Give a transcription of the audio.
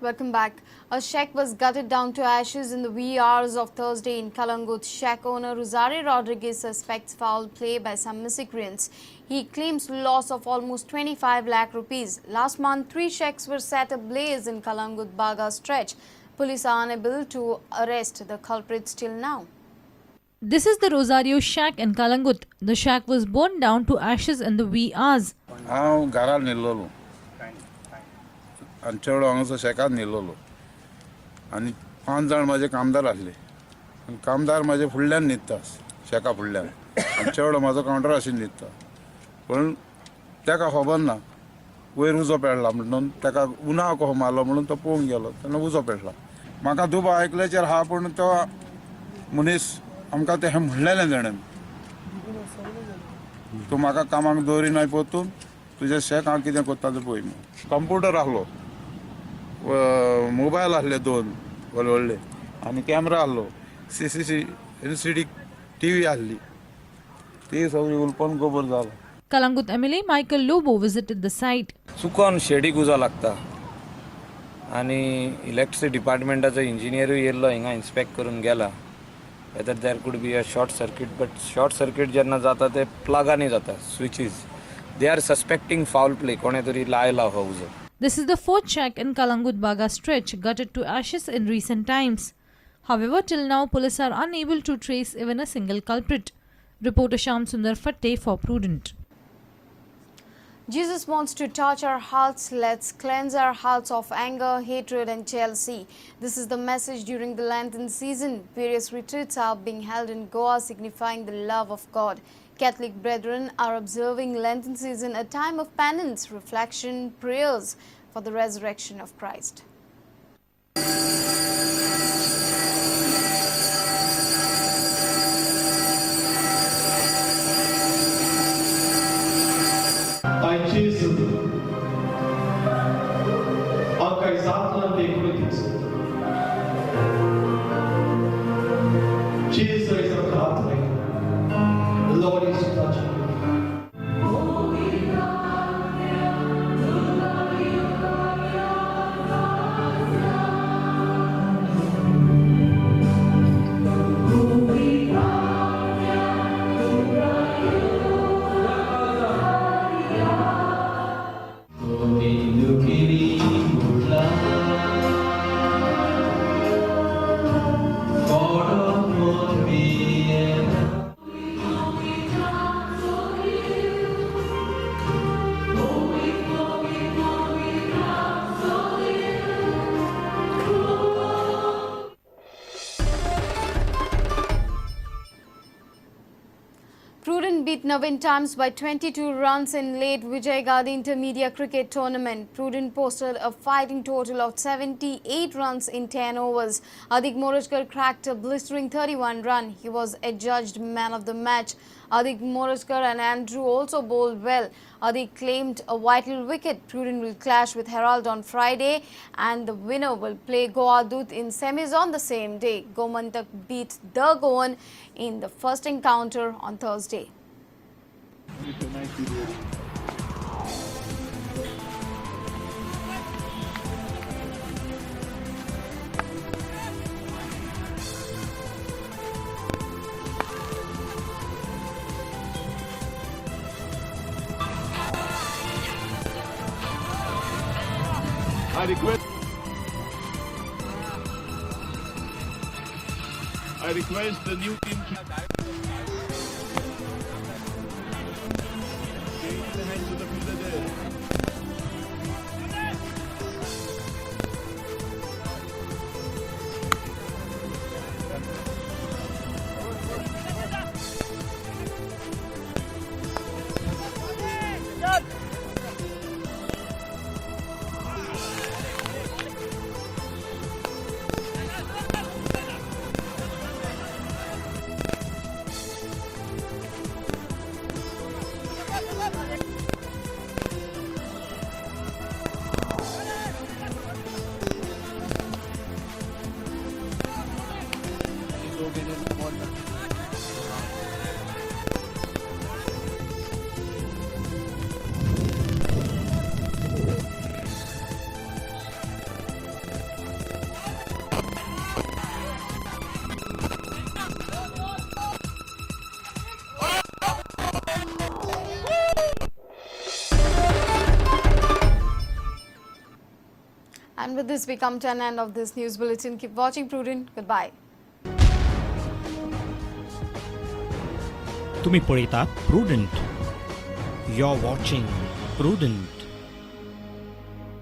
Welcome back. A shack was gutted down to ashes in the wee hours of Thursday in Calangute. Shack owner Rosario Rodriguez suspects foul play by some miscreants. He claims loss of almost 25 lakh rupees. Last month, 3 shacks were set ablaze in Calangute Baga stretch. Police are unable to arrest the culprits till now. This is the Rosario shack in Calangute. The shack was burned down to ashes in the wee hours. हांव घरा न्हिल्लोलो आनी चेडो हांगासर शेकान न्हिल्लोलो आनी 5 जाण म्हाजे कामदार आसले आनी कामदार म्हाजे फुडल्यान न्हिदता शेका फुडल्यान आनी चेडो म्हाजो कावंटर आशिल्लो न्हिदता पूण ताका खबर ना वयर उजो पेडला म्हणून ताका उनाव कसो मारलो म्हणून तो पळोवंक गेलो तेन्ना उजो पेडला. म्हाका दुबाव आयकल्याचेर आहा पूण तो मनीस आमकां तें म्हणलेलें जाणें तूं म्हाका कामाक दवरिनाय परतून तुजें शेक हांव कितें करता तें पळय. कंप्युटर आसलो, मोबायल आसले 2 व्हडले व्हडले आनी कॅमरा आसलो, C C C L C D T V आसली, ती सगळी उलपन गोबर जालो. Calangute MLA Michael Lobo visited the site. चुकोन शेडीक उजो लागता आनी इलेक्ट्रिसिटी डिपार्टमेंटाचो इंजिनियरूय येयल्लो हिंगा इन्स्पेक्ट करून गेला. Whether there could be a short circuit, but short circuit जेन्ना जाता ते प्लगांनी जाता, switches. They are suspecting foul play, कोणें तरी लायला हो उजो. This is the 4th shack in Calangute Baga stretch gutted to ashes in recent times. However, till now police are unable to trace even a single culprit. Reporter Sham Sundar Fatte for Prudent. Jesus wants to touch our hearts. Let's cleanse our hearts of anger, hatred and jealousy. This is the message during the Lenten season. Various retreats are being held in Goa signifying the love of God. Catholic brethren are observing Lenten season, a time of penance, reflection, prayers for the resurrection of Christ. Jesus is a Catholic. The Lord is touching you. Prudent beat Navin Times by 22 runs in late Vijay Gandhi Intermedia Cricket Tournament. Prudent posted a fighting total of 78 runs in 10 overs. Adik Morajkar cracked a blistering 31 run. He was adjudged man of the match. Adik Morajkar and Andrew also bowled well. Adik claimed a vital wicket. Prudent will clash with Herald on Friday and the winner will play Goa Dut in semis on the same day. Gomantak beat the Goan in the first encounter on Thursday. I request the new team to take the hands of the fielder there. And with this, we come to an end of this news bulletin. Keep watching Prudent. Goodbye. तुम्ही पळयतात Prudent. You are watching Prudent.